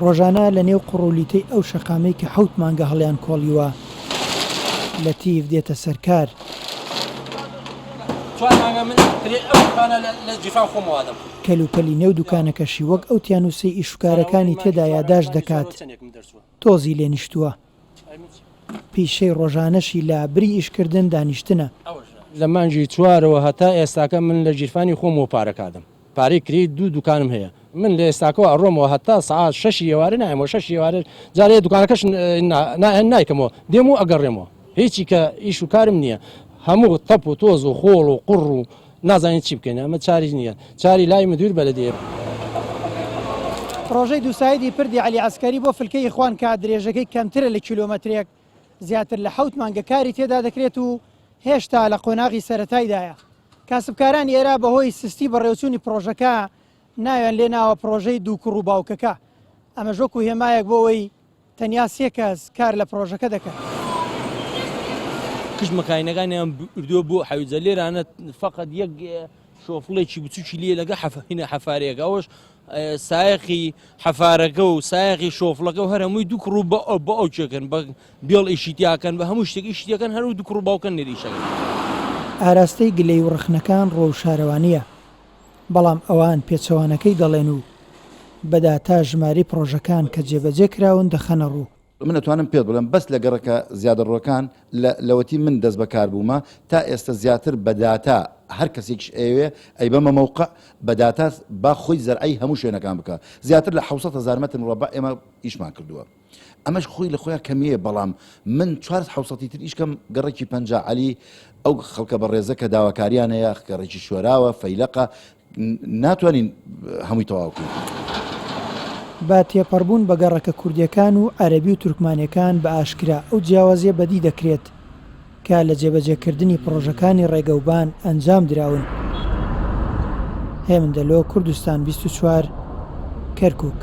ڕۆژانە لە نێو قوڕولیتەی ئەو شەقامەی کە حەوت مانگە هەڵیان کۆڵیوە، لەتیف دێتە سەر کار. کەلوپەلی نێو دوکانەکەشی وەک ئەو تیانووسەی ئیشوکارەکانی تێدا یاداشت دەکات، تۆزی لێ نیشتووە. پیشەی ڕۆژانەشی لە بری ئیشکردن دانیشتنە. لە مانگی چوارەوە هەتا ئێستاکە من لە گیرفانی خۆمەوە پارە کادەم. پارەی کرێی دوو دوکانم هەیە. من لە ئێستاکەوە ئەڕۆمەوە هەتا سەعات شەشی ئێوارە نایەمەوە، شەشی ئێوارە جارێ دوکانەکەش نایکەمەوە، دێم و ئەگەڕێمەوە. هیچی کە ئیش و کارم نییە. هەموو تەپ و تۆز و خۆڵ و قوڕ و نازانین چی بکەین. ئەمە چاری نییە. چاری لای مدیر بەلەدیە. پڕۆژەی دووسایدی پردی عەلی عەسکەری بۆ فلکەی ئیخوان کە درێژەکەی کەمترە لە کیلۆمەترێک، زیاتر لە حەوت مانگە کاری تێدا دەکرێت و هێشتا لە قۆناغی سەرەتایدایە. کاسبکارانی ئێرە بەهۆی سستی بەڕێوەچوونی پڕۆژەکە ناویان لێ ناوە پڕۆژەی دوو کوڕ و باوکەکە، ئەمەش وەکو هێمایەک بۆ ئەوەی تەنیا سێ کەس کار لە پڕۆژەکە دەکەن. کشت مەکاینەکانیان بردووە بۆ حەویجە لێرانە فقط یەک شۆفڵێکی بچوکی لێ لەگە حەفینە حەفارەیەک ئەوەش سایەقی حەفارەکە و سایەقی شۆفڵەکە و هەر هەمووی دوو کوڕ و بە بە ئەو چێکن بە بێڵ ئیشی تیاکەن بە هەموو شتێک ئیشی تێکەن هەر و دوو کوڕ و باوکەن لێر ئیشەکەن. ئاراستەی گلەی و ڕەخنەکان ڕووەو شارەوانییە، بەڵام ئەوان پێچەوانەکەی دەڵێن و بە داتا ژمارەی پڕۆژەکان کە جێبەجێ کراون دەخەنە ڕوو. من ئەتوانم پێت بڵێم بەس لە گەڕەکە زیادەڕۆکان لە لەوەتی من دەست بەکار بوومە تا ئێستە زیاتر بە داتا هەر کەسێکیش ئەیەوێ ئەیبەمە مەوقع بە داتا با خۆی زەرعەی هەموو شوێنەکان بکا زیاتر لە 700 هەزار مەتر مڕەبع ئێمە ئیشمان کردووە ئەمەش خۆی لە خۆیان کەمیە بەڵام من چوار حوسەتی تر ئیشکەم گەڕێکی پەنجا عەلی ئەو خەڵکە بەڕێزە کە داواکاریان هەیە گەڕێکی شۆراوە فەیلەقە ناتوانین هەمووی تەواو بکەین. بە تێپەڕبوون بە گەڕەکە کوردییەکان و عەرەبی و تورکمانییەکان بە ئاشکرا ئەو جیاوازییە بەدی دەکرێت کە لە جێبەجێکردنی پڕۆژەکانی ڕێگەوبان ئەنجام دراون. هێمن دەلۆ، کوردستان 24، کەرکوک.